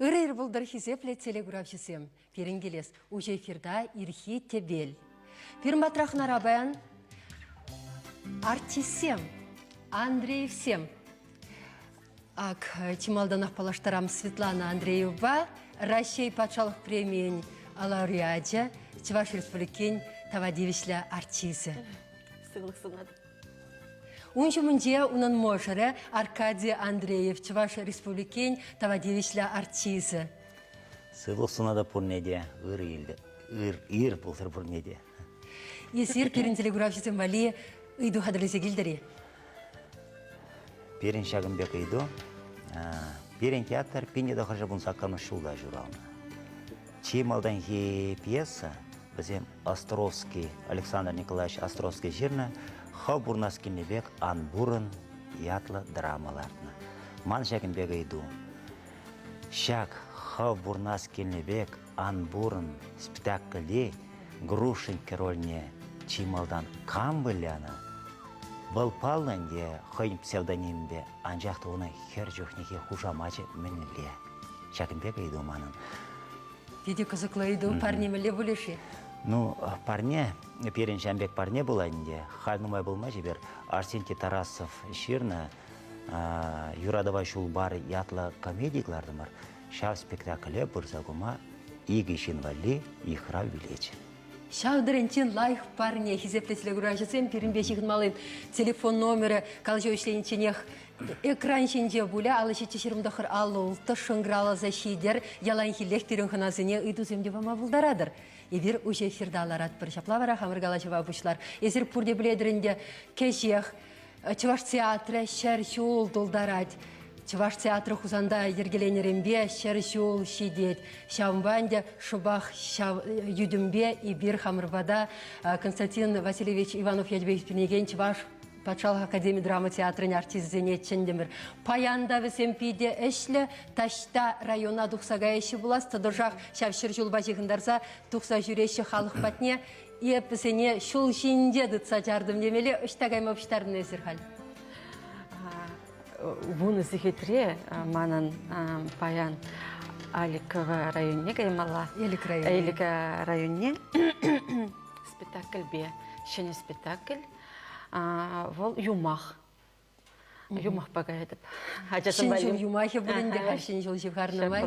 Ырӑ ир пултӑр хисеплӗ телекуравҫӑсем. Пирӗн килес уҫӑ эфирта ирхи тӗпел. Пирӗн патра хӑнара паян артистсем, Андреевсем. Ак, чи малтанах паллаштарам Светлана Андреевапа, Раҫҫей патшалӑх премийӗн лауреачӗ, Чӑваш Республикин тава тивӗҫлӗ артисчӗ. Сывлӑх сунатӑп. Ун ҫумӗнче унӑн мӑшӑрӗ Аркадий Андреев, Чӑваш Республикин тава тивӗҫлӗ артисчӗ. Сывлӑх сунатӑп пурне те, ырӑ ир, ир пултӑр пурне те. Эсир пирӗн телекуравҫӑсем валли ыйту хатӗрлесе килтӗр-и? Пирӗн ҫакӑн пек ыйту. Пирӗн театр 1918 ҫулта ҫуралнӑ. Чи малтанхи пьеса вӗсем Островский, Александр Николаевич Островский ҫырнӑ «Хӑв пурӑнас килнӗ пек ан пурӑн» ятлӑ драма лартнӑ. Ман ҫакӑн пек ыйту. Ҫак «Хӑв пурӑнас килнӗ пек ан пурӑн» спектакльте Грушенька рольне чи малтан кам вылянӑ? Вӑл паллӑ ӗнтӗ хӑйӗн псевдонимӗпе, анчах та унӑн хӗр чухнехи хушамачӗ мӗнле? Ҫакӑн пек ыйту манӑн. Питӗ кӑсӑклӑ ыйту. Парне мӗнле пулӗ-ши? Ну, парне, пирӗн ҫавӑн пек парне пулать ӗнтӗ. Халь нумай пулмасть эпир Арсентий Тарасов ҫырнӑ «Юратӑва ҫул пар» ятлӑ комеди кӑлартӑмӑр. Ҫав спектакле пырса курма икӗ ҫын валли йыхрав билечӗ. Ҫав тӗренчен лайӑх парне хисеплӗ телекуравҫӑсем пирӗнпе ҫыхӑнмалли телефон номерӗ калаҫу вӗҫленичченех экран ҫинче пулӗ. 57 29 56 шӑнкӑравласа ҫитӗр. Яланхиллех пирӗн хӑнасене ыйтусем те пама пултаратӑр. Эпир уҫӑ эфирта ларатпӑр. Ҫапла вара хамӑр калаҫӑва пуҫлар. Эсир пурте пӗлетӗр ӗнтӗ, кӗҫех Чӑваш театрӗ 100 ҫул тултарать. Чӑваш театрӗ Хусанта йӗркеленӗренпе 100 ҫул ҫитет. Ҫавӑнпа ӗнтӗ шӑпах ҫав йӳтӗмпе эпир хамӑр пата Константин Васильевич Иванов ячӗпе хисепленекен Чӑваш патшалӑх академи драма театрӗн артисчӗсене чӗнтӗмӗр. Паян та вӗсем питӗ ӗҫлӗ, таҫта района тухса каяҫҫӗ пулас, тӑтӑшах ҫав 100 ҫулпа ҫыхӑнтарса тухса ҫӳреҫҫӗ халӑх патне. Эп вӗсене ҫул ҫинче тытса чартӑм темелле. Ӑҫта кайма пуҫтарнӑ эсир халь? 10 сехетре манӑн паян Аликово районне каймалла. Элӗк районне. Элӗк районне спектакльпе, ҫӗнӗ спектакль. Вӑл юмах. Юмахпа каятӑп. Ачасем валли. Ҫӗн ҫул юмахӗ пулин те ҫӗн ҫул ҫывхарнӑ май.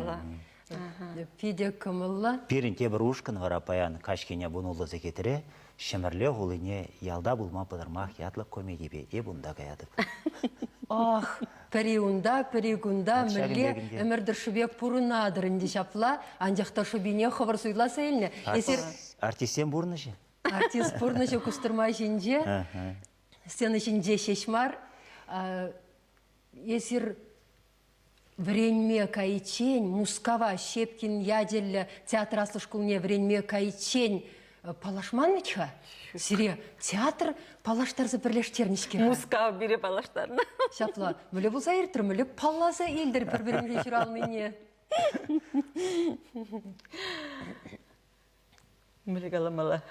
Питӗ кӑмӑллӑ. Пирӗн тепӗр ушкӑн вара паян каҫхине вунуллӑ сехетре Ҫӗмӗрле хулине ялта пулма пӑтӑрмах ятлӑ комедипе эп унта каятӑп. Ах, пӗри унта, пӗри кунта мӗнле ӗмӗр тӑршшӗпе пурӑнатӑр ӗнтӗ ҫапла, анчах та шӑпине хӑвӑр суйласа илнӗ. Эсир Артистсен пурнӑҫӗ. Артист пурнӑҫӗ кустӑрма ҫинче. Сцена ҫинче ҫеҫ мар, эсир вӗренме кайиччен Мускава Щепкин ячӗллӗ театр аслӑ шкулне вӗренме кайиччен паллашман вӗт-ха? Сире театр паллаштарса пӗрлештернӗ-ҫке. Мускав пире паллаштарнӑ. Ҫапла. Мӗнле пулса иртрӗ, мӗнле палласа илтӗр пӗр-пӗринпе ҫуралнине? Мӗнле каламалла?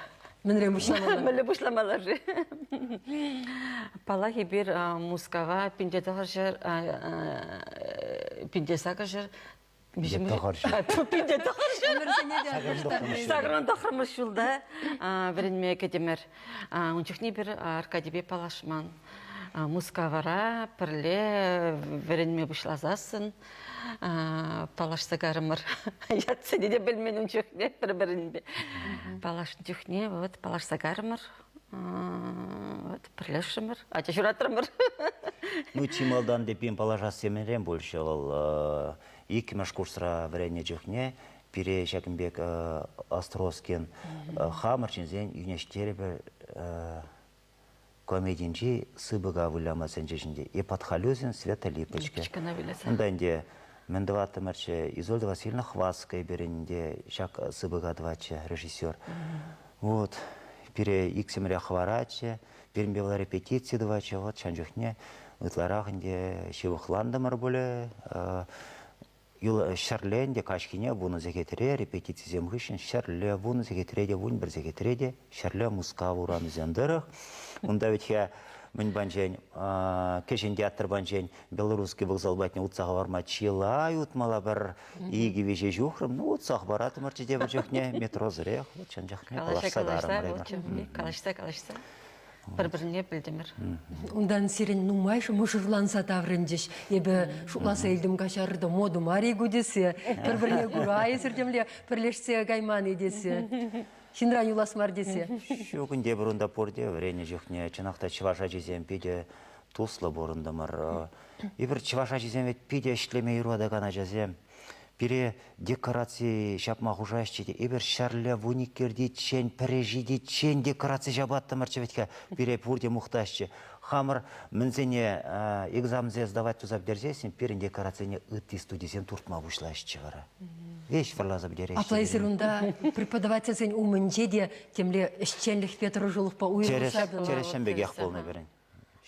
Мӗнрен пуҫламалла? Мӗнле пуҫламалла-ши? Паллах, эпир Мускава 1900 1800 89 ҫулта вӗренме кӗтӗмӗр. Ун чухне эпир Аркадипе паллашман. Мускавра пӗрле вӗренме пуҫласассӑн паллашса карӑмӑр. Ятсене те пӗлмен ун чухне пӗр-пӗринпе. Паллашнӑ чухне вот паллашса карӑмӑр. Вот пӗрлешрӗмӗр, ача ҫуратрӑмӑр. Ну, чи малтан тепин паллашасси мӗнрен пулчӗ вӑл? Иккӗмӗш курсра вӗреннӗ чухне пире ҫакӑн пек Островскин хамӑр ҫынсен йӳнеҫтерӗпӗр комединчи сыпӑка выляма сӗнчӗҫ ӗнтӗ. И Подхалюзин Света Липочка. Липочкӑна выляса. Унта ӗнтӗ мӗн тӑваттӑмӑрччӗ Изольда Васильевна Хваская пирӗн ӗнтӗ ҫак сыпӑка тӑватчӗ режиссер. Вот. Пире иксӗмӗре хӑваратчӗ, пирӗнпе вӑл репетици тӑватчӗ. Вот ҫан чухне ытларах ӗнтӗ ҫывӑхлантӑмӑр пулӗ. Ҫӗрле ӗнтӗ каҫхине 10 сехетре репетицисем хыҫҫӑн ҫӗрле 10 сехетре те 11 сехетре те ҫӗрле Мускав урамӗсем тӑрӑх. Унта вӗт-ха мӗн панчен кӗҫӗн театр панчен Белорусский вокзал патне утса хӑварма чылай утмалла пӗр икӗ-виҫӗ ҫухрӑм. Ну, утса хӑпаратӑмӑрччӗ тепӗр чухне метросӑрех. Вот чӑн-чӑхне калаҫса тарӑмӑр. Калаҫса, калаҫса. Пӗр-пӗрне пӗлтӗмӗр. Унтан сирӗн нумайӑшӗ мӑшӑрланса таврӑнчӗҫ. Эпӗ шутласа илтӗм каҫартӑм, мода мар-и ку тесе. Пӗр-пӗрне кура эсир темле пӗрлешсе кайман-и тесе. Ҫынран юлас мар тесе. Ҫук ӗнтӗ эпир унта пурте вӗреннӗ чухне чӑнах та чӑваш ачисем питӗ туслӑ пурӑнтӑмӑр. Эпир чӑваш ачисем вӗт питӗ ӗҫлеме юратакан ачасем. Пире декораци ҫапма хушаҫҫӗ те эпир ҫӗрле вуниккӗртиччен, пӗре ҫитиччен декораци ҫапаттӑмӑрччӗ вӗт-ха. Пире пурте мухтаҫҫӗ. Хамӑр мӗнсене экзаменсене сдавать туса пӗтерсессӗн пирӗн декорацине ытти студисем туртма пуҫлаҫҫӗ вара. Веҫ вӑрласа пӗтереҫҫӗ. Апла эсир унта преподавательсен умӗнче те темле ӗҫченлӗхпе, тӑрӑшулӑхпа уйрӑлса тӑнӑ. Тӗрӗс ҫын пекех пулнӑ пирӗн.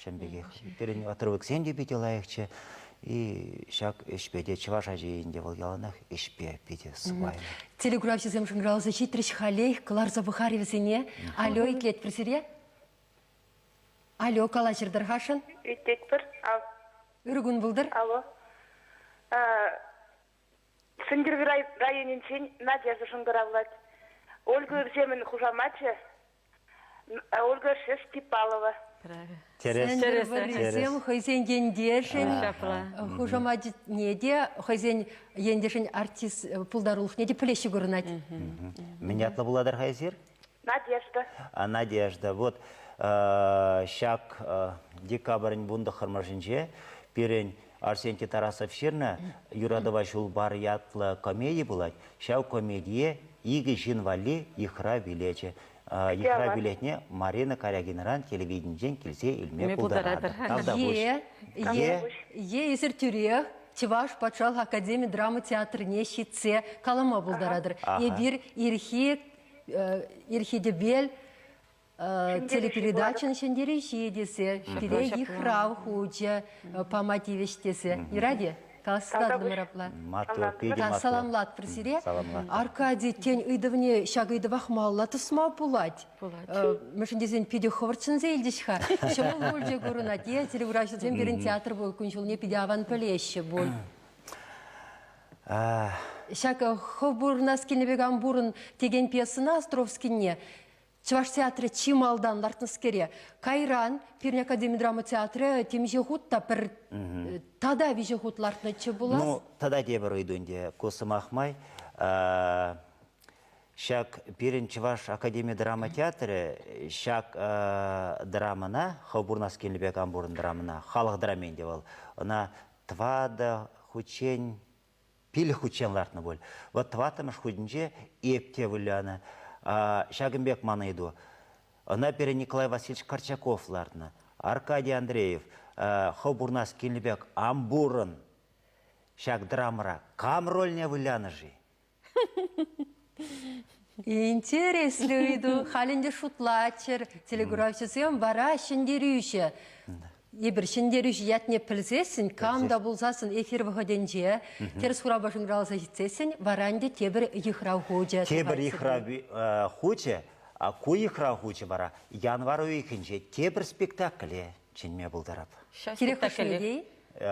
Ҫын пекех. Пирӗн отрывоксем те питӗ лайӑхчӗ. И ҫак ӗҫпе те чӑваш ачи ӗнтӗ вӑл яланах ӗҫпе питӗ сӑпайлӑ. Телекуравҫӑсем шӑнкӑравласа ҫитрӗҫ халех, кӑларса пӑхар вӗсене. Алло, итлетпӗр сире. Алло, калаҫӑр тӑрхашӑн. Итлетпӗр. Ырӑ кун пултӑр. Алло. Сӗнтӗрвӗр районӗнчен Надежда шӑнкӑравлать. Ольга Ырҫемӗн хушамачӗ Ольга Шестипалова. Сӗнтӗрвӑррисем хӑйсен ентешӗн хушамачӗне те, хӑйсен ентешӗн артист пултарулӑхне те пӗлеҫҫӗ курӑнать. Мӗн ятлӑ пулатӑр-ха эсир? Надежда. Надежда. Вот ҫак декабрӗн вунтӑххӑрмӗшӗнче пирӗн Арсентий Тарасов ҫырнӑ «Юратӑва ҫул пар» ятлӑ комеди пулать. Ҫав комедие икӗ ҫын валли йыхра билечӗ. Йыхра билетне Марина Карягинӑран телевиденинчен килсе илме пултаратӑр. Тавтапуҫ. Е, е, е эсир тӳрех Чӑваш патшалӑх академи драма театрне ҫитсе калама пултаратӑр. Эпир ирхи ирхи тӗпел телепередачӑн ҫӗнтерӳҫи тесе пире йыхрав хучӗ пама тивӗҫ тесе. Юрать-и? Калаҫса апла. Маттур, питӗ маттур. Саламлатпӑр сире. Аркадий, тен, ыйтӑвне ҫак ыйтӑвах малалла тӑсма пулать. Пулать. Мӗншӗн тесен питӗ хӑвӑрт чӗнсе илчӗҫ-ха. Ҫӑмӑл пулчӗ курӑнать. Е телекуравҫӑсем пирӗн театр кун-ҫулне питӗ аван пӗлеҫҫӗ пуль. Ҫак хӑв пурӑнас килнӗ пек ан пурӑн текен пьесӑна Островскине Чӑваш театрӗ чи малтан лартнӑскере. Кайран пирӗн академи драма театрӗ темиҫе хут та пӗр тата виҫӗ хут лартнӑччӗ пулас. Ну, тата тепӗр ыйту ӗнтӗ. Ку сӑмах май ҫак пирӗн Чӑваш академи драма театрӗ ҫак драмӑна, хӑв пурӑнас килнӗ пек ан пурӑн драмӑна, халӑх драми ӗнтӗ вӑл, ӑна тӑватӑ хутчен, пилӗк хутчен лартнӑ пуль. Вот тӑваттӑмӗш хутӗнче эп те вылянӑ. Ҫакӑн пек ман ыйту. Ӑна пирӗн Николай Васильевич Корчаков лартнӑ. Аркадий Андреев хӑв пурӑнас килнӗ пек ан пурӑн. Ҫак драмӑра кам рольне вылянӑ-ши? Интереслӗ ыйту. Халь ӗнтӗ шутлаччӑр. Телекуравҫӑсем вара ҫӗнтерӳҫӗ. Эпир ҫӗнтерӳҫӗ ятне пӗлсессӗн, кам та пулсассӑн эфир вӑхӑтӗнче тӗрӗс хуравпа шӑнкӑравласа ҫитсессӗн, вара ӗнтӗ тепӗр йыхрав хучӗ. Тепӗр йыхрав хучӗ, ку йыхрав хучӗ вара январь уйӑхӗнче тепӗр спектакле чӗнме пултарап. Кирек хӑшне те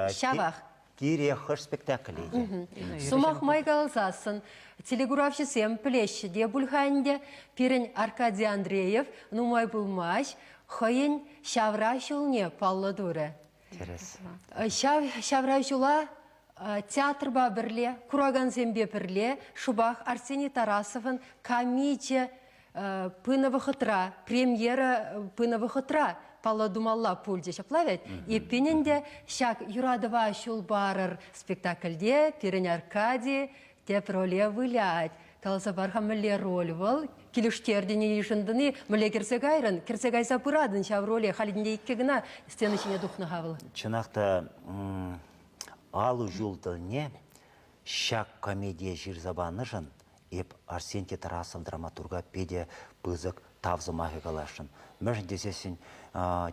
Ҫавах. Кире хӑш спектакле те. Сӑмах май каласассӑн, телекуравҫӑсем пӗлеҫҫӗ те пуль-ха ӗнтӗ, пирӗн Аркадий Андреев нумай пулмасть хӑйӗн ҫавра ҫулне паллӑ турӗ. Тӗрӗс. Ҫав ҫавра ҫула театрпа пӗрле, куракансемпе пӗрле шӑпах Арсений Тарасовӑн камичӗ пынӑ вӑхӑтра, премьера пынӑ вӑхӑтра паллӑ тумалла пулчӗ ҫапла вӗт. Эппин ӗнтӗ ҫак юратӑва ҫул парӑр спектакльте пирӗн Аркадий тӗп роле вылять. Каласа пар-ха, мӗнле роль вӑл? Килӗштертӗн-и, йышӑнтӑн-и? Мӗнле кӗрсе кайрӑн? Кӗрсе кайса пыратӑн ҫав роле. Халь ӗнтӗ иккӗ кӑна сцена ҫине тухнӑ-ха вӑл. Чӑнах та алӑ ҫул тӗлне ҫак комедие ҫырса панӑшӑн Эп Арсентий Тарасов драматурга питӗ пысӑк тав сӑмахӗ каласшӑн. Мӗншӗн тесессӗн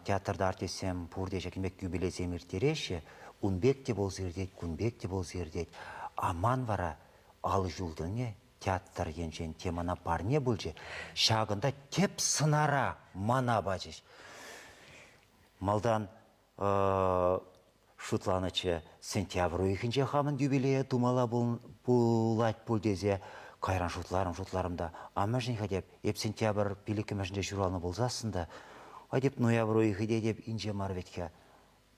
театрта артистсем пурте ҫакӑн пек юбилейсем ирттереҫҫӗ. Ун пек те пулса иртет, кун пек те пулса иртет. А ман вара алӑ ҫул тӗлне театр енчен темӑна парне пулчӗ. Ҫакӑнта тӗп сӑнара мана пачӗҫ. Малтан шутланӑччӗ сентябрь уйӑхӗнче хамӑн юбилее тумалла пулать пуль тесе. Кайран шутларӑм, шутларӑм та, а мӗншӗн-ха теп, эп сентябрь пиллӗкмӗшӗнче ҫуралнӑ пулсассӑн та, а теп ноябрь уйӑхӗ те теп инҫе мар вӗт-ха.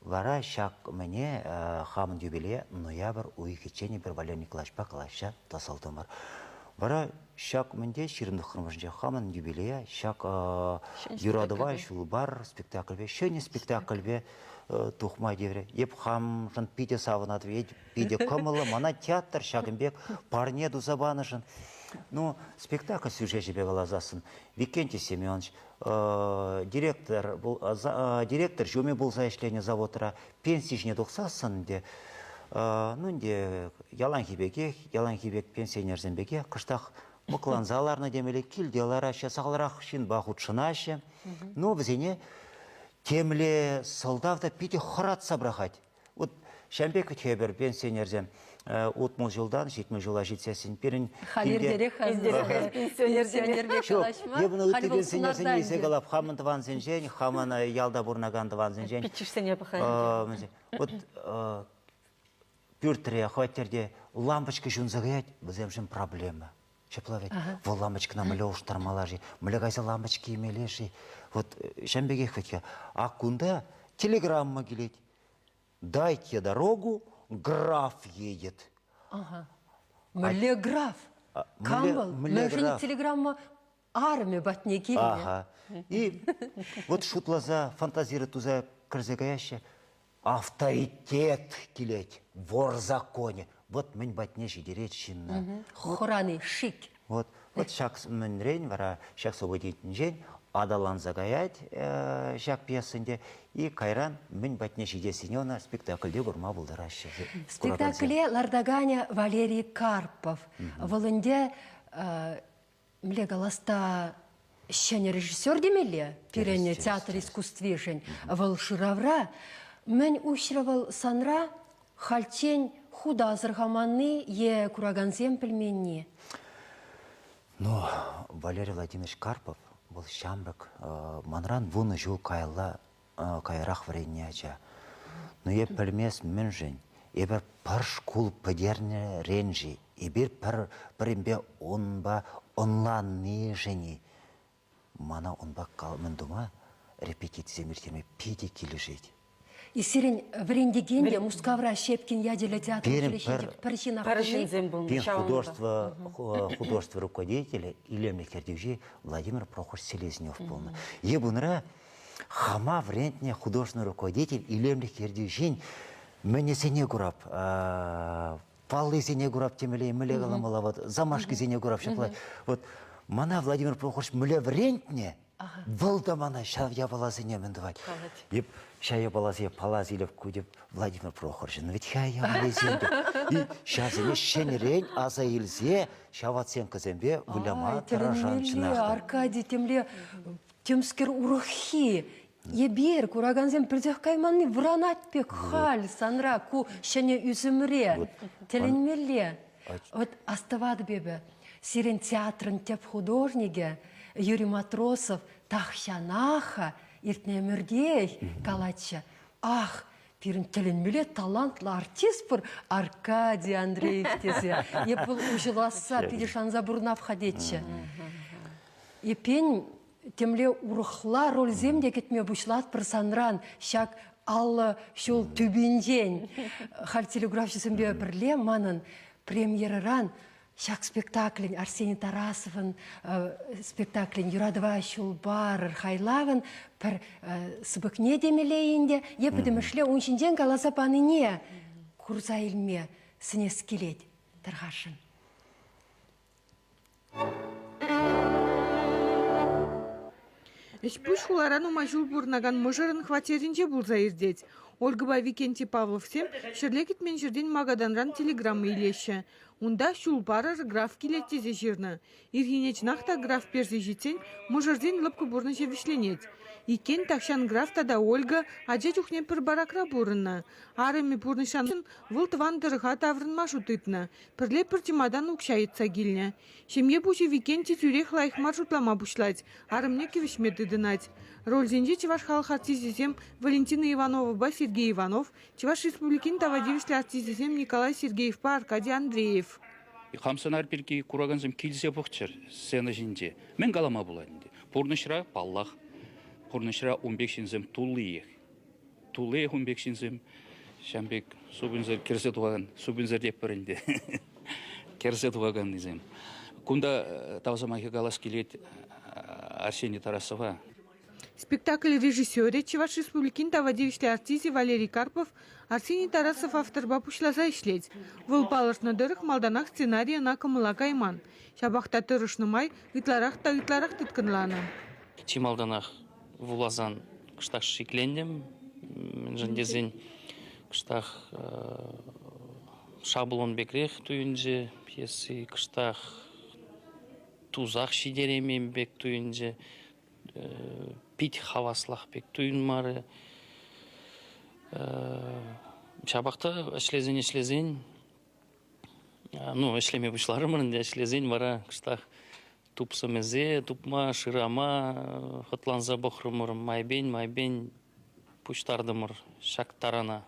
Вара ҫак мӗне хамӑн юбилее ноябрь уйӑхӗччен эпир Валерий Николаевичпа калаҫса тӑсӑлтӑмӑр. Вара ҫак мӗнте 29-мӗшӗнче хамӑн юбилее ҫак юратӑва ҫулпар спектакльпе, ҫӗнӗ спектакльпе тухма тиврӗ. Эп хамшӑн питӗ савӑнатӑп, питӗ кӑмӑллӑ. Мана театр ҫакӑн пек парне туса панӑшӑн. Ну, спектакль сюжечӗпе каласассӑн Викентий Семенович директор, директор ҫумӗ пулса ӗҫленӗ заводра пенси ҫине тухсассӑн ӗнтӗ, ну ӗнтӗ яланхи пекех, яланхи пек пенсионерсем пекех кӑштах мӑкланса ларнӑ темелле, килте лараҫҫӗ, сахалрах ҫынпа хутшӑнаҫҫӗ. Ну, вӗсене темле сӑлтав та питӗ хӑратса пӑрахать. Вот ҫавӑн пек вӗт эпир пенсионерсем 60 ҫултан 70 ҫула ҫитсессӗн пирӗн Халь пенсионер пек калаҫма. Эпӗ ытти пенсионерсене илсе калап, хамӑн тӑвансенчен, хамӑн ялта пурӑнакан тӑвансенчен. Пиччӗшсене пӑхать. Вот пӳртре, хваттерте лампочка ҫунса каять, вӗсемшӗн проблема. Ҫапла вӗт. Вӑл лампочкӑна мӗнле улӑштармалла-ши? Мӗнле кайса лампочки илмелле-ши? Вот ҫавӑн пекех вӗт-ха. А кунта телеграмма килет. Дайте дорогу, граф едет. Ага. Мӗнле граф? Кам вӑл? Мӗншӗн телеграмма арӑмӗ патне килнӗ? Ага. И вот шутласа, фантазировать туса кӗрсе каяҫҫӗ. Авторитет килет, вор законе. Вот мӗн патне ҫитерет ҫынна. Хӑрани, шик. Вот, вот ҫак мӗнрен вара ҫак событинчен аталанса каять ҫак пьесӑнте и кайран мӗн патне ҫитессине ӑна спектакльте курма пултараҫҫӗ. Спектакле лартаканӗ Валерий Карпов. Вӑл ӗнтӗ мӗнле калас та ҫӗнӗ режиссер темелле пирӗн театр искусствишӗн. Вӑл шыравра мӗн уҫрӗ вӑл санра хальччен хута асӑрхаманни е куракансем пӗлменни? Ну, Валерий Владимирович Карпов вӑл ҫамрӑк, манран вунӑ ҫул каялла каярах вӗреннӗ ача. Ну, эп пӗлмес мӗншӗн. Эпир пӗр шкул пӗтернӗрен-ши, эпир пӗр пӗринпе унпа ӑнланнишӗн-и Мана унпа мӗн тума репетицисем ирттерме питӗ килӗшет. Сирӗн вӗрентекен те Мускавра Щепкин ячӗллӗ театр училищинче пӗр ҫынах Пӗр ҫынсем пулнӑ. Пирӗн художество, художество руководителӗ, илемлӗх ертӳҫи Владимир Прохорович Селезнев пулнӑ. Е бунра хама вӗрентнӗ художественный руководитель илемлӗх ертӳҫин мӗнӗсене курап, паллисене курап темелле, мӗнле каламалла, вот замашкисене курап ҫапла. Вот мана Владимир Прохорович мӗнле вӗрентнӗ, вӑл та мана ҫав япаласене мӗн тӑвать. Эп ҫав япаласене палас илеп кутеп Владимир Прохорович, ну ведь ха япалисем те. И ҫавсене ҫӗнӗрен аса илсе ҫав оценкӑсемпе выляма тӑрӑшан чӑнах та. Аркадий темле темскер урӑххи Эпир, куракансем, пӗлсех кайманни вӑранать пек халь санра ку ҫӗнӗ ӳсӗмре. Тӗлӗнмелле. Вот астӑватӑп эпӗ, сирӗн театрӑн тӗп художникӗ Юрий Матросов тахҫанах иртнӗ ӗмӗртех калатчӗ. Ах, пирӗн тӗлӗнмелле талантлӑ артист пур Аркадий Андреев тесе. Эп вӑл уҫӑласса питӗ шанса пурӑнап-ха тетчӗ. Эппин, темле урӑхла рольсем те кӗтме пуҫлатпӑр санран ҫак 50 ҫул тӳпинчен. Халь телеграфҫӑсемпе пӗрле манӑн премьерӑран ҫак спектаклӗн Арсений Тарасовӑн спектаклӗн «Юратӑва ҫул парӑр» хайлавӑн пӗр сыпӑкне темелле ӗнтӗ е пӗтӗмӗшле ун ҫинчен каласа панине курса илме сӗнес килет тархасшӑн. Ӗҫ-пуҫ хулара нумай ҫул пурӑнакан мӑшӑрӑн хваттерӗнче пулса иртет. Ольгӑпа Викентий Павловсем ҫӗрле кӗтмен ҫӗртен Магаданран телеграмма илеҫҫӗ. Унта «Ҫул парӑр, граф килет» тесе ҫырнӑ. Ирхине чӑнах та граф персе ҫитсен мӑшӑрсен лӑпкӑ пурнӑҫӗ вӗҫленет. Иккен тахҫан граф тата Ольга ача чухне пӗр баракра пурӑннӑ. Арӑмӗ пурнӑҫран вӑл тӑван тӑрӑха таврӑнма шут тытнӑ. Пӗрле пӗр чӑматан укҫа йӑтса килнӗ. Ҫемье пуҫӗ Викентий тӳрех лайӑх мар шутлама пуҫлать, арӑмне кӗвӗҫме тытӑнать. Рольсенче чӑваш халӑх артисчӗсем Валентина Ивановӑпа Сергей Иванов, Чӑваш Республикин тава тивӗҫлӗ артисчӗсем Николай Сергеевпа Аркадий Андреев. Хам сӑнар пирки куракансем килсе пӑхчӑр сцена ҫинче. Мӗн калама пулать ӗнтӗ? Пурнӑҫра, паллах, пурнӑҫра ун пек ҫынсем туллиех. Туллиех ун пек ҫынсем. Ҫавӑн пек супӑньсӑр кӗрсе тухакан, супӑньсӑр тетпӗр ӗнтӗ, кӗрсе тухаканнисем. Кунта тав сӑмахӗ калас килет Арсений Тарасова. Спектакль режиссерӗ, Чӑваш Республикин тава тивӗҫлӗ артисчӗ Валерий Карпов Арсений Тарасов авторпа пуҫласа ӗҫлет. Вӑл палӑртнӑ тӑрӑх, малтанах сценари ӑна кӑмӑла кайман. Ҫапах та тӑрӑшнӑ май ытларах та ытларах тыткӑнланӑ. Чи малтанах вуласан кӑштах шиклентӗм, мӗншӗн тесен кӑштах шаблон пекрех туйӑнчӗ пьеси, кӑштах тусах ҫитереймен пек туйӑнчӗ. Пит хаваслах пек туйӑнмарӗ. Ҫапах та ӗҫлесен-ӗҫлесен, ну, ӗҫлеме пуҫларӑмӑр ӗнтӗ, ӗҫлесен вара кӑштах тупсӑмӗсе тупма, шырама хӑтланса пӑхрӑмӑр, майпен-майпен пуҫтартӑмӑр ҫак тарана.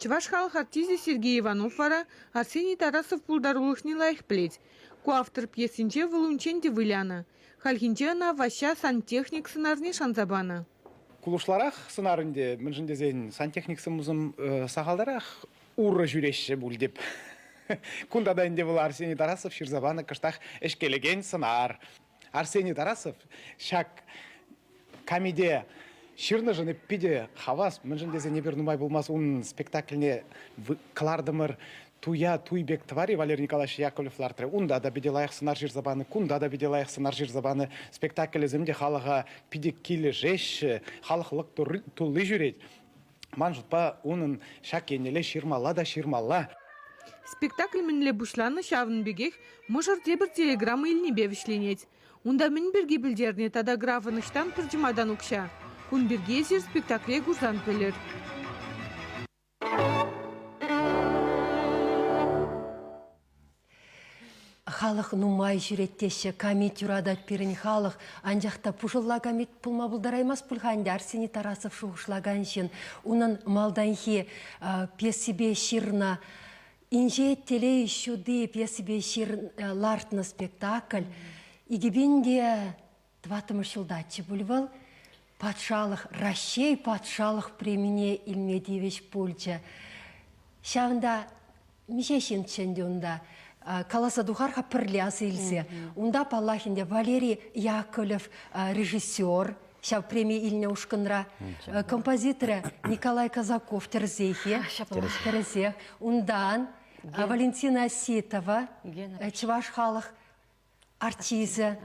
Чӑваш халӑх артисчӗ Сергей Иванов вара Арсений Тарасов пултарулӑхне лайӑх пӗлет. Ку автор пьесинче вӑл унччен те вылянӑ. Хальхинче ӑна Ваҫҫа сантехник сӑнарне шанса панӑ. Кулӑшларах сӑнар ӗнтӗ, мӗншӗн тесен сантехниксем сахалтарах урӑ ҫӳреҫҫӗ пуль теп. Кунта та ӗнтӗ вӑл Арсений Тарасов ҫырса панӑ кӑштах ӗҫкелекен сӑнар. Арсений Тарасов ҫак камите ҫырнӑшӑн питӗ хавас, мӗншӗн тесен эпир нумай пулмасть унӑн спектакльне кӑлартӑмӑр. Туя туй пек тӑвар-и Валерий Николаевич Яковлев лартрӗ. Унта та питӗ лайӑх сӑнар ҫырса панӑ, кунта та питӗ лайӑх сӑнар ҫырса панӑ. Спектаклӗсем те халӑха питӗ килӗшеҫҫӗ, халӑх лӑк тулли ҫӳрет. Ман шутпа, унӑн ҫак еннелле ҫырмалла та ҫырмалла. Спектакль мӗнле пуҫланнӑ, ҫавӑн пекех мӑшӑр тепӗр телеграмма илнипе вӗҫленет. Унта мӗн пирки пӗлтернӗ тата графӑн ӑҫтан пӗр чӑматан укҫа? Кун пирки эсир спектакле курсан пӗлӗр. Халӑх нумай ҫӳрет теҫҫӗ, камит юратать пирӗн халӑх. Анчах та пушӑлла камит пулма пултараймасть пуль-ха ӗнтӗ Арсений Тарасов шухӑшлакан ҫын. Унӑн малтанхи пьесипе ҫырнӑ «Инҫет телей ҫути» пьесипе лартнӑ спектакль 2000 те тӑваттӑмӗш ҫултаччӗ пуль вӑл, патшалӑх, Раҫҫей патшалӑх премине илме тивӗҫ пулчӗ. Ҫавӑнта миҫе ҫынччӗ ӗнтӗ унта? Каласа тухар-ха пӗрле аса илсе. Унта, паллах ӗнтӗ, Валерий Яковлев режиссер, ҫав преми илнӗ ушкӑнра, композиторӗ Николай Казаков тӗрӗсех-и? Тӗрӗсех. Унтан Валентина Ситова, чӑваш халӑх артисчӗ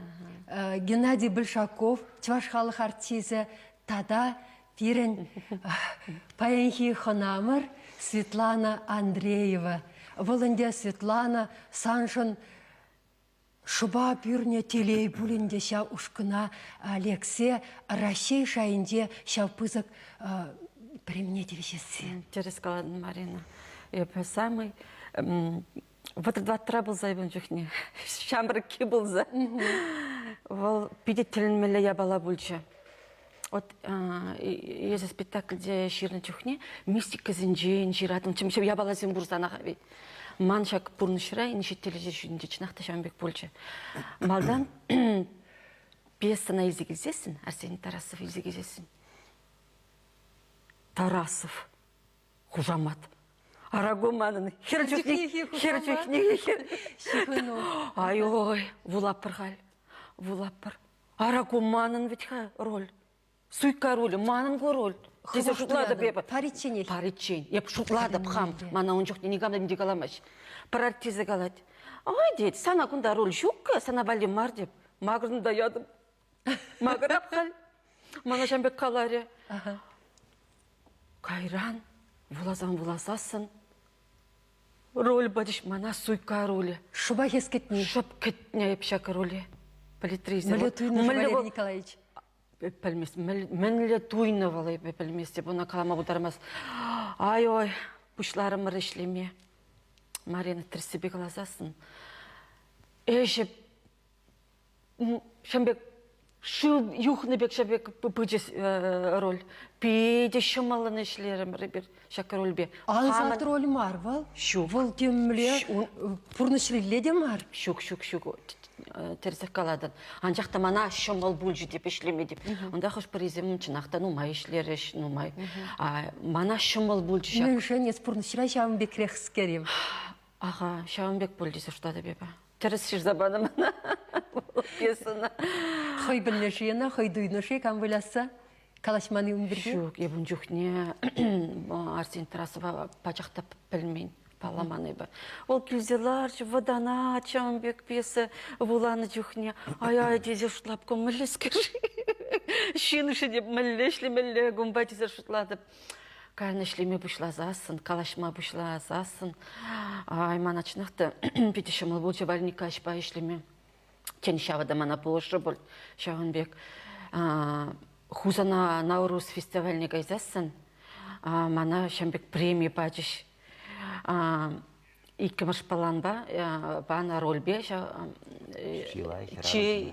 Геннадий Большаков, чӑваш халӑх артисчӗ тата пирӗн паянхи хӑнамӑр Светлана Андреева. Вӑл ӗнтӗ Светлана саншӑн шӑпа пӳрнӗ телей пуль ӗнтӗ ҫав ушкӑна лексе Раҫҫей шайӗнче ҫав пысӑк премине тивӗҫесси. Тӗрӗс калатӑн, Марина. Эпӗ самый 34-ра пулса ун чухне, ҫамрӑкки пулса. Вӑл питӗ тӗлӗнмелле япала пулчӗ. Вот эсӗ спектакльте ҫырнӑ чухне мистикӑсенчен ҫыратӑн, чӑн ҫав япаласем курсанах ведь. Ман ҫак пурнӑҫра инҫет телесе ҫӳренче чӑнах та ҫавӑн пек пулчӗ. Малтан пьесӑна илсе килсессӗн, Арсений Тарасов илсе килсессӗн, Тарасов хушамат. Араго манӑн хӗр чухне хӗр чухне хӗр. Ҫыхӑну. Ай-ой, вулаппӑр халь, вулаппӑр. Араго манӑн вӗт-ха роль. Суйка ролӗ, манӑн ку роль. Тесе шутлатӑп эпӗ. Паричченех. Париччен. Эп шутлатӑп хам. Мана ун чухне никам та ним те каламасть. Пӗр артисчӗ калать. Ой, тет, сана кунта роль ҫуккӑ, сана валли мар теп. Макӑрнӑ та ятӑм. Макӑрап халь. Мана ҫавӑн пек каларӗ. Кайран вуласан-вуласассӑн роль пачӗҫ мана суйка ролӗ. Шӑпах эс кӗтни. Шӑп кӗтнӗ эп ҫак роле. Пӗлетри Мӗнле туйнӑ Валерий Николаевич? Пӗлмест. Мӗнле туйнӑ вӑл эпӗ пӗлместӗп. Ӑна калама пултармасть. Ай-ой, пуҫларӑмӑр ӗҫлеме. Марина тӗрӗссипе каласассӑн ӗҫӗ ҫавӑн пек. Шыв юхнӑ пек ҫав пек пычӗ роль. Питӗ ҫӑмӑллӑн ӗҫлерӗмӗр эпир ҫак рольпе. Ансат роль мар вӑл. Ҫук. Вӑл темле пурнӑҫрилле те мар. Ҫук, ҫук, ҫук. Тӗрӗсех калатӑн. Анчах та мана ҫӑмӑл пулчӗ теп ӗҫлеме теп. Унта хӑш-пӗрисем чӑнах та нумай ӗҫлерӗҫ, нумай. Мана ҫӑмӑл пулчӗ ҫак. Мӗншӗн эс пурнӑҫра ҫавӑн пекрехскер-им? Аха, ҫавӑн пек пуль тесе шутлатӑп эпӗ. Тӗрӗс ҫырса панӑ мана пьесӑна. Хӑй пӗлнӗ-ши ӑна, хӑй туйнӑ-ши кам вылясса? Калаҫман-и ун пирки? Ҫук, эп ун чухне Арсен Тарасова пачах та пӗлмен, палламан эпӗ. Вӑл килсе ларчӗ, вӑтанать ҫавӑн пек пьеса вуланӑ чухне. Ай-ай тесе шутлап, ку мӗнлескер-ши? Ҫын-ши те мӗнле ӗҫлемелле кунпа тесе шутлатӑп. Кайран ӗҫлеме пуҫласассӑн, калаҫма пуҫласассӑн, ай, мана чӑнах та питӗ ҫӑмӑл пулчӗ Валь Николаевичпа ӗҫлеме. Тен, ҫавӑ та мана пулӑшрӗ пуль ҫавӑн пек. Хусана Наурус фестивальне кайсассӑн мана ҫавӑн пек преми пачӗҫ. Иккӗмӗш планпа панӑ рольпе ҫав чи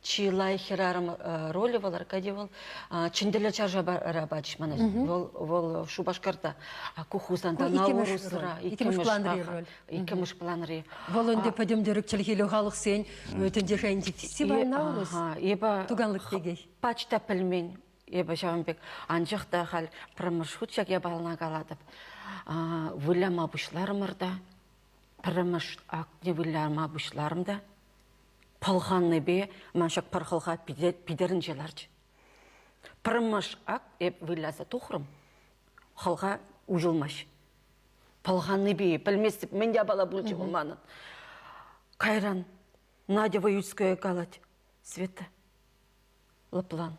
Чи лайӑх хӗрарӑм ролӗ вӑл Аркадий вӑл Чӗнтӗрлӗ чаршавра пачӗҫ мана. Вӑл вӑл Шупашкарта. А ку Хусанта Наурузра иккӗмӗш планри роль. Иккӗмӗш планри. Вӑл ӗнтӗ пӗтӗм тӗрӗк чӗлхеллӗ халӑхсен тӗнче шайӗнчи фестиваль Наурыз. Эпӗ Туганлык пекех. Пач та пӗлмен эпӗ ҫавӑн пек. Анчах та халь пӗрремӗш хут ҫак япалана калатӑп. Выляма пуҫларӑмӑр та пӗрремӗш актне выляма пуҫларӑм та Пӑлханнипе ман ҫак пӗр хӑлха питӗрӗнче ларчӗ. Пӗрмӗш ак эп выляса тухрӑм, хӑлха уҫӑлмасть. Пӑлханнипе пӗлместӗп, мӗн япала пулчӗ вӑл манӑн. Кайран Надя Воюцкая калать, Света, лӑплан,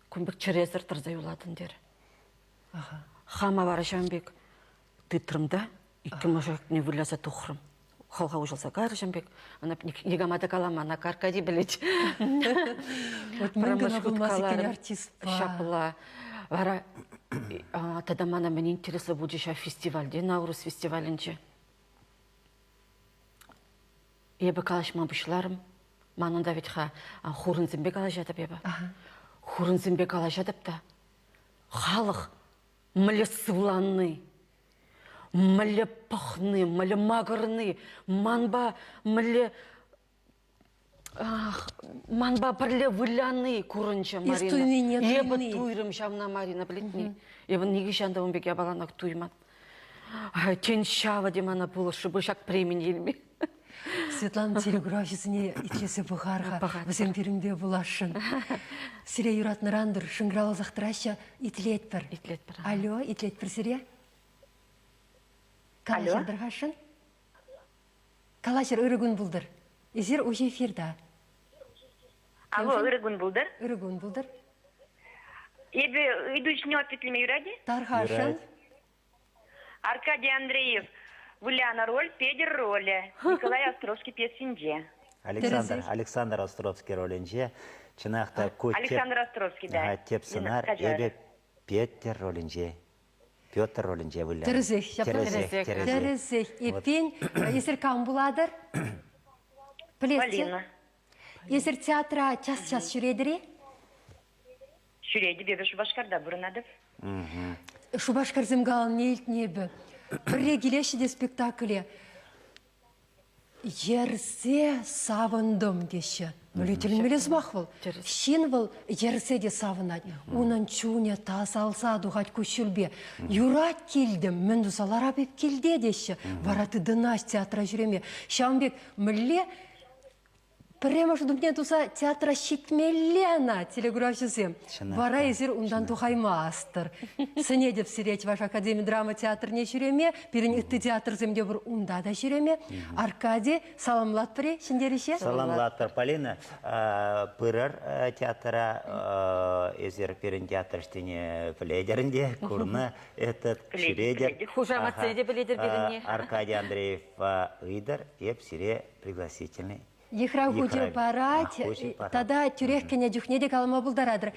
кун пек чӗресӗр тӑрса юлатӑн терӗ. Хама вара ҫавӑн пек тытрӑм та иккӗмӗш акне выляса тухрӑм. Хӑлха уҫӑлса кайрӗ ҫавӑн пек. Ӑна никама та каламан, ак Аркадий пӗлет. Вот мӗн кӑна пулмасть иккен артистпа. Ҫапла. Вара тата мана мӗн интереслӗ пулчӗ ҫав фестивальте, Наурыз фестивалӗнче. Эпӗ калаҫма пуҫларӑм. Манӑн та вӗт-ха хурӑнсемпе калаҫатӑп эпӗ. Хурӑнсемпе калаҫатӑп та халӑх мӗнле сывланни, мӗнле пӑхни, мӗнле макӑрни, манпа мӗнле ах, манпа пӗрле выляни курӑнчӗ Марина. Эс туйнине Эпӗ туйрӑм ҫавна, Марина, пӗлетни. Эпӗ нихӑҫан та ун пек япаланах туйман. Тен, ҫавӑ те мана пулӑшрӗ пуль ҫак премине илме. Светлана телекуравҫӑсене итлесе пӑхар-ха. Вӗсем пирӗнпе пуласшӑн. Сире юратнӑран-тӑр шӑнкӑравласах тӑраҫҫӗ. Итлетпӗр. Итлетпӗр. Алло, итлетпӗр сире. Калаҫӑр тӑрхашшӑн. Калаҫӑр, ырӑ кун пултӑр. Эсир уҫӑ эфирта. Алло, ырӑ кун пултӑр. Ырӑ кун пултӑр. Эпӗ ыйту ҫине ответлеме юрать-и? Тархасшӑн. Аркадий Андреев вылянӑ роль Петӗр ролӗ Николай Островский пьесинче. Александр, Александр Островский ролӗнче чӑнах та ку Александр Островский, да. тӗп сӑнар эпӗ Петӗр ролӗнче Петр ролӗнче вылянӑ. Тӗрӗсех, ҫапла. Тӗрӗсех, тӗрӗсех. Эппин, эсир кам пулатӑр? Пӗлесчӗ. Полина. Эсир театра час-час ҫӳретӗр-и? Ҫӳретӗп, эпӗ Шупашкарта пурӑнатӑп. Шупашкарсем каланине илтнӗ эпӗ. Пӗрре килеҫҫӗ те спектакле. Йӗрсе савӑнтӑм теҫҫӗ. Мӗнле тӗлӗнмелле сӑмах вӑл. Ҫын вӑл йӗрсе те савӑнать. Унӑн чунӗ тасалса тухать куҫҫульпе. Юрать килтӗм, мӗн туса ларап эп килте теҫҫӗ. Вара тытӑнаҫ театра ҫӳреме. Ҫавӑн пек мӗнле Пӗрремӗш утӑмне туса театра ҫитмелле ӑна, телекуравҫӑсем. Вара эсир унтан тухаймастӑр. Сӗнетӗп сире Чӑваш академи драма театрне ҫӳреме, пирӗн ытти театрсем те пур, унта та ҫӳреме. Аркадий, саламлатпӑр-и ҫӗнтерӳҫе? Саламлатпӑр, Полина. Пырӑр театра, эсир пирӗн театр ӗҫтине пӗлетӗр ӗнтӗ, курнӑ этот, ҫӳретӗр. Хушаматсене те пӗлетӗр пирӗнне. Аркадий Андреевпа ыйтӑр, эп сире пригласительный. Йыхрав хучӗ парать, тата тӳрех кӗнӗ чухне те калама пултаратӑр.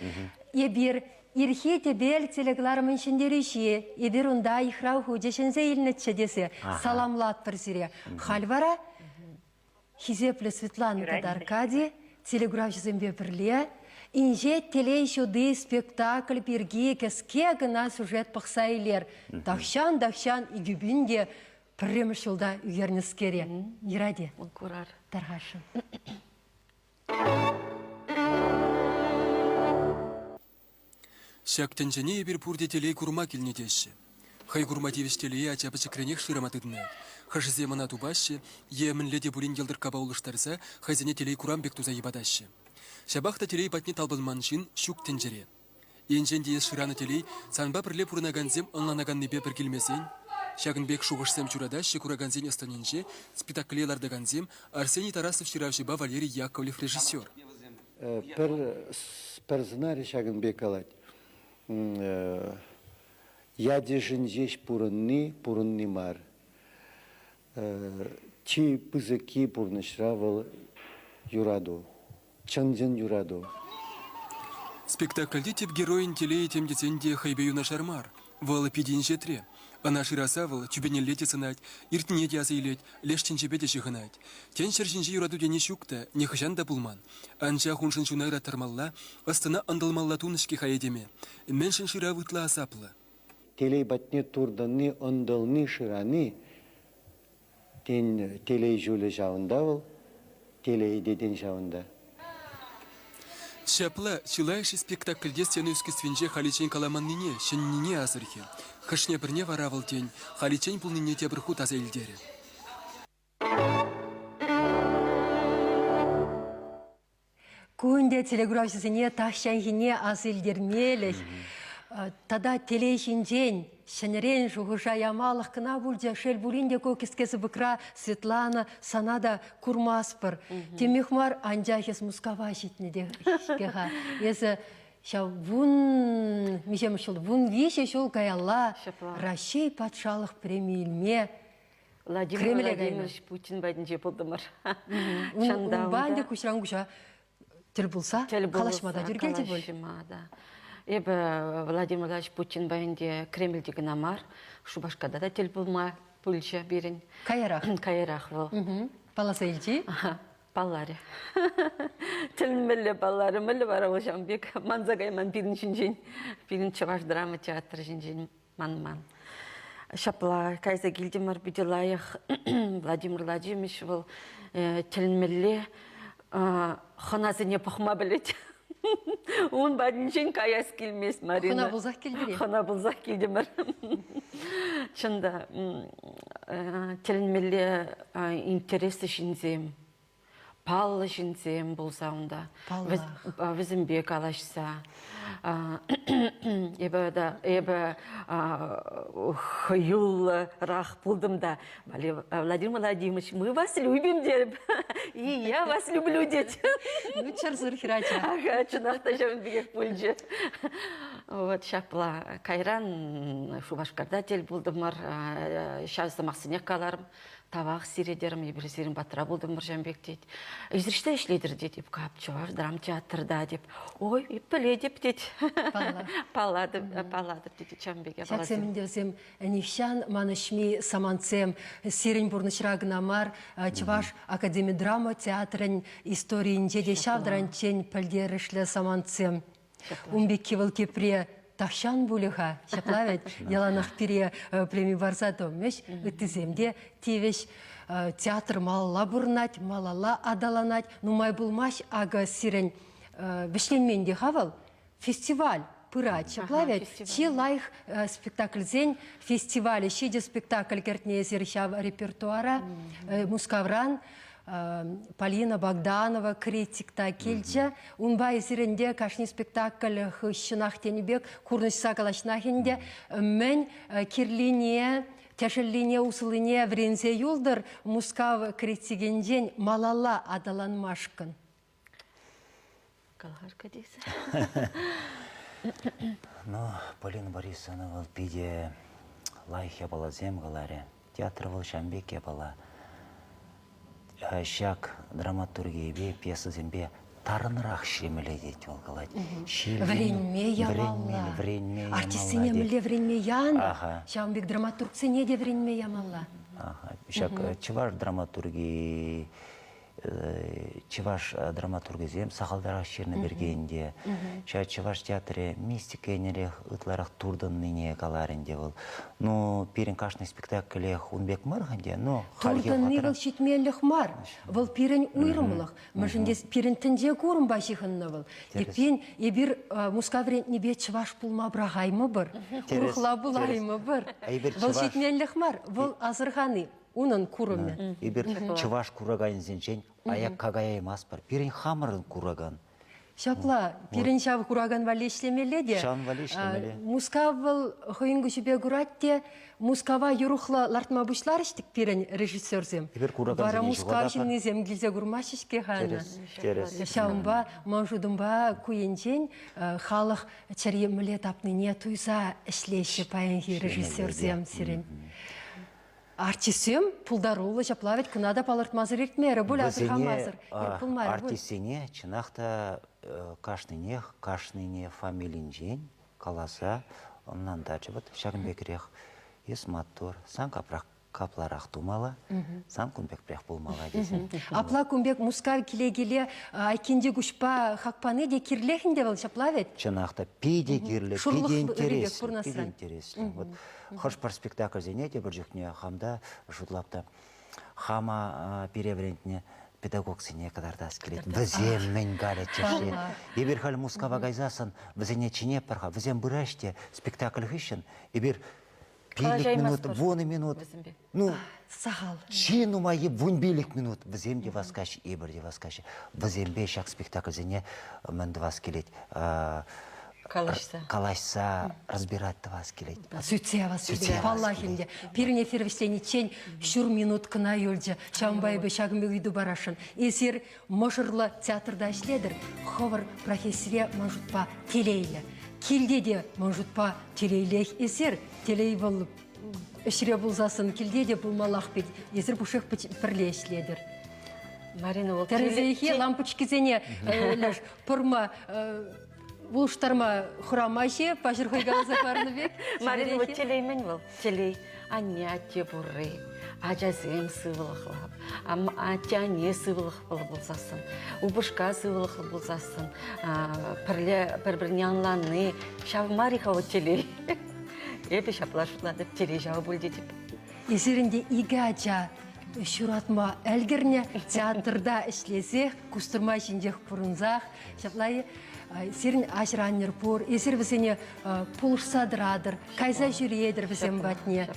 Эпир ирхи тӗпел телекӑларӑмӑн ҫӗнтерӳҫи, эпир унта йыхрав хучӗ ҫӗнсе илнӗччӗ тесе саламлатпӑр сире. Халь вара хисеплӗ Светлана тата Аркадий телекуравҫӑсемпе пӗрле. Инҫет телей ҫути спектакль пирки кӗске кӑна сюжет пӑхса илер. Тахҫан-тахҫан икӗпин те пӗрремӗш ҫулта ӳкернӗскере. Юрать-и? Курар. Тархасшӑн. Ҫак тӗнчене эпир пурте телей курма килнӗ теҫҫӗ. Хӑй курма тивӗҫ телее ача пӗчӗкренех шырама тытӑнать. Хӑшӗсем ӑна тупаҫҫӗ е мӗнле те пулин йӑлтӑрккапа улӑштарса хӑйсене телей курам пек туса йӑпатаҫҫӗ. Ҫапах та телей патне талпӑнман ҫын ҫук тӗнчере. Енчен те эс шыранӑ телей санпа пӗрле пурӑнакансем ӑнланаканнипе пӗр килмесен, ҫакӑн пек шухӑшсем ҫуратаҫҫӗ куракансен ӑс-тӑнӗнче спектакле лартакансем Арсений Тарасов ҫыравҫӑпа Валерий Яковлев режиссер. Пӗр, пӗр сӑнарӗ ҫакӑн пек калать. Ячӗшӗн ҫеҫ пурӑнни пурӑнни мар. Чи пысӑкки пурнӑҫра вӑл юрату. Чӑн-чӑн юрату. Спектакльти тӗп геройӗн телейӗ тем тесен те хӑйпе юнашар мар. Вӑл питӗ инҫетре. Ӑна шыраса вӑл тӳпенелле те сӑнать, иртнине те аса илет, леш тӗнчепе те ҫыхӑнать. Тен, ҫӗр ҫинче юрату тени ҫук та, нихӑҫан та пулман. Анчах уншӑн чуна ыраттармалла, ӑс-тӑна ӑнтӑлмалла тунӑ-ҫке-ха этеме. Мӗншӗн шырав ытла асаплӑ? Телей патне туртӑнни, ӑнтӑлни, шырани Тен, телей ҫулӗ ҫавӑнта вӑл, телей те тен ҫавӑнта. Ҫапла, чылайӑшӗ спектакльте сцена искусствинче халиччен каламаннине, ҫӗннине асӑрхӗ. Хӑшне-пӗрне вара вӑл, тен, халиччен пулнине тепӗр хут аса илтерӗ. Ку ӗнтӗ телекуравҫӑсене тахҫанхине ас илтермелӗх тата телей ҫинчен ҫӗнӗрен шухӑша ямалӑх кӑна пулчӗ. Шел пулин те ку кӗске сыпӑкра Светлана сана та курмастпӑр. Темех мар, анчах эс Мускава ҫитнӗ те-ҫке-ха. Эсӗ ҫав вун миҫемӗш ҫул, 13 ҫул каялла Раҫҫей патшалӑх преми илме Владимир Кремле Владимирович Путин патӗнче пултӑмӑр. Унпа ӗнтӗ куҫран куҫа тӗл пулса тӗл калаҫма та тӳр килчӗ пуль. Калаҫма та. Эпӗ Владимир Владимирович Путинпа ӗнтӗ Кремльте кӑна мар, Шупашкарта та тӗл пулма пулчӗ пирӗн. Каярах. Каярах вӑл. Палласа илчӗ? Палларӗ. Тӗлӗнмелле палларӗ. Мӗнле вара вӑл ҫавӑн пек манса кайман пирӗн ҫинчен, пирӗн чӑваш драма театрӗ ҫинчен. Манман. Ҫапла кайса килтӗмӗр питӗ лайӑх. Владимир Владимирович вӑл тӗлӗнмелле хӑнасене пӑхма пӗлет. Ун патӗнчен каяс килмест Марина. Хӑна пулсах килтӗр-и? Хӑна пулсах килтӗмӗр. Чӑн та, тӗлӗнмелле интереслӗ ҫынсем. паллӑ ҫынсем пулса унта. Вӗсемпе калаҫса. Эпӗ та эпӗ хӑюллӑрах пултӑм та Владимир Владимирович, мы вас любим, терӗм. И я вас люблю, тет. Ну, чӑрсӑр хӗрача. Ага, чӑнах та ҫавӑн пекех пулчӗ. Вот ҫапла. Кайран Шупашкарта тӗл пултӑмӑр. Ҫав сӑмахсенех каларӑм. Тавах сире терӗм, эпир сирӗн патра пултӑмӑр ҫавӑн пек тет. Эсир ӑҫта ӗҫлетӗр тет, эп кап чӑваш драмтеатрта теп. Ой, эп пӗлетӗп тет. Паллатӑп, паллатӑп тет ҫавӑн пек Ҫаксем ӗнтӗ вӗсем нихҫан манӑҫми самантсем сирӗн пурнӑҫра кӑна мар, Чӑваш академи драма театрӗн историйӗнче те ҫав таранччен пӗлтерӗшлӗ самантсем. Ун пекки вӑл тепре тахҫан пулӗ-ха, ҫапла вӗт? Яланах пире преми парса тӑмӗҫ, ыттисем те тивӗҫ. Театр малалла пурӑнать, малалла аталанать. Нумай пулмасть акӑ сирӗн вӗҫленмен те-ха вӑл. Фестиваль пырать, ҫапла вӗт? Чи лайӑх спектакльсен фестивалӗ, ҫичӗ спектакль кӗртнӗ эсир ҫав репертуара Мускавран. Полина Богданова критик та килчӗ. Унпа эсир ӗнтӗ кашни спектакль хыҫҫӑнах тенӗ пек курнӑҫса калаҫнах ӗнтӗ. Мӗн кирлине, тӗшӗллине, усӑллине вӗренсе юлтӑр Мускав критикӗнчен малалла аталанмашкӑн. Калхашка тесе. Ну, Полина Борисовна вӑл питӗ лайӑх япаласем каларӗ. Театр вӑл ҫавӑн пек япала. Ҫак драматургипе, пьесӑсемпе тарӑнрах ҫемӗле тет вӑл калать. Вӗренме ямалла. Вӗренме ямалла. Артистсене мӗнле вӗренме янӑ, ҫавӑн пек драматургсене те вӗренме ямалла. Ҫак чӑваш драматурги. Чӑваш драматургӗсем сахалтарах ҫырнӑ пирки ӗнтӗ. Ҫав чӑваш театрӗ мистика еннерех ытларах туртӑннине каларӗ ӗнтӗ вӑл. Ну, пирӗн кашни спектаклех ун пек мар ӗнтӗ, но хальхи Туртӑнни вӑхӑтра вӑл ҫитменлӗх мар. Вӑл пирӗн уйрӑмлӑх. Мӗншӗн тесен пирӗн тӗнче курӑмпа ҫыхӑннӑ вӑл. Эппин, эпир Мускав вӗрентнипе чӑваш пулма пӑрахаймӑпӑр, урӑхла пулаймӑпӑр. Вӑл ҫитменлӗх мар, вӑл асӑрхани, унӑн курӑмӗ. Эпир чӑваш кураканӗсенчен аякка каяймастпӑр. Пирӗн хамӑрӑн куракан. Ҫапла, пирӗн ҫав куракан валли ӗҫлемелле те. Ҫавӑн валли ӗҫлемелле. Мускав вӑл хӑйӗн куҫӗпе курать те, Мускава юрӑхлӑ лартма пуҫларӗҫ-тӗк пирӗн режиссерсем. Эпир куракансене Вара Мускав ҫухататпӑр. ҫыннисем килсе курмаҫҫӗ-ҫке-ха ӑна. Тӗрӗс, тӗрӗс. Ҫавӑнпа ман шутӑмпа ку енчен халӑх чӗри мӗнле тапнине туйса ӗҫлеҫҫӗ паянхи режиссерсем сирӗн. Артистсем пултаруллӑ ҫапла вӗт кӑна та палӑртмасӑр иртмерӗ пуль, асӑрхамасӑр пулмарӗ пуль. Артистсене чӑнах та кашнинех, кашнине фамилинчен каласа ӑнлантарчӗ. Вот ҫакӑн пекрех эс маттур, сан капрах капларах тумалла, сан кун пекрех пулмалла тесе. Апла кун пек Мускав киле-киле айккинчи куҫпа хак пани те кирлех ӗнтӗ вӑл ҫапла вӗт? Чӑнах та питӗ кирлӗ, питӗ интереслӗ, питӗ интереслӗ. Вот хӑш-пӗр спектакльсене те пӗр чухне хам та шутлап та хама пире вӗрентнӗ педагогсене кӑтартас килет. Вӗсем мӗн калӗччӗ-ши? Эпир халь Мускава кайсассӑн вӗсене чӗнетпӗр-ха. Вӗсем пыраҫ те спектакль хыҫҫӑн эпир пилӗк минут, вунӑ минут, ну, сахал. Чи нумаййи вунпилӗк минут. Вӗсем те васкаҫҫӗ, эпир те васкаҫҫӗ. Вӗсемпе ҫак спектакльсене мӗн тӑвас килет? Калаҫса. Калаҫса разбирать тӑвас килет. Сӳтсе явас килет. Паллах ӗнтӗ. Пирӗн эфир вӗҫлениччен ҫур минут кӑна юлчӗ. Ҫавӑнпа эпӗ ҫакӑн пек ыйту парасшӑн. Эсир мӑшӑрлӑ театрта ӗҫлетӗр, хӑвӑр профессире ман шутпа телейлӗ. Килте те ман шутпа телейлех эсир. Телей вӑл ӗҫре пулсассӑн килте те пулмаллах пек. Эсир пушшех пӗрле ӗҫлетӗр. Марина, вӑл Тӗрӗсехи лампочкисене леш пӑрма улӑштарма хӑрамаҫҫӗ, паҫӑр хӑй каласа парнӑ пек. Марина, вӑл телей мӗн вӑл? Телей. Анне, атте пурри, ачасем сывлӑхлӑ, атте-анне сывлӑхлӑ пулсассӑн, упӑшка сывлӑхлӑ пулсассӑн, пӗрле пӗр-пӗрне ӑнланни, ҫав мар-и-ха вӑл телей? Эпӗ ҫапла шутлатӑп, телей ҫавӑ пуль тетӗп. Эсир ӗнтӗ икӗ ача ҫуратма ӗлкӗрнӗ, театрта ӗҫлесех, кустӑрма ҫинчех пурӑнсах. Ҫапла-и? Сирӗн аҫӑр-аннӗр пур, эсир вӗсене пулӑшса тӑратӑр, кайса ҫӳретӗр вӗсем патне.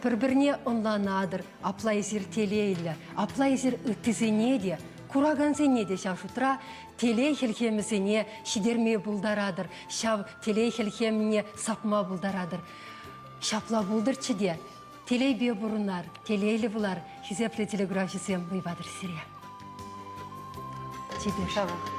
Пӗр-пӗрне ӑнланатӑр, апла эсир телейлӗ, апла эсир ыттисене те, куракансене те ҫав шутра телей хӗлхемӗсене ҫитерме пултаратӑр, ҫав телей хӗлхемне сапма пултаратӑр. Ҫапла пултӑрччӗ те, телейпе пурӑнар, телейлӗ пулар, хисеплӗ телеграфҫӑсем, вӑй патӑр сире. Чипер. Тавах.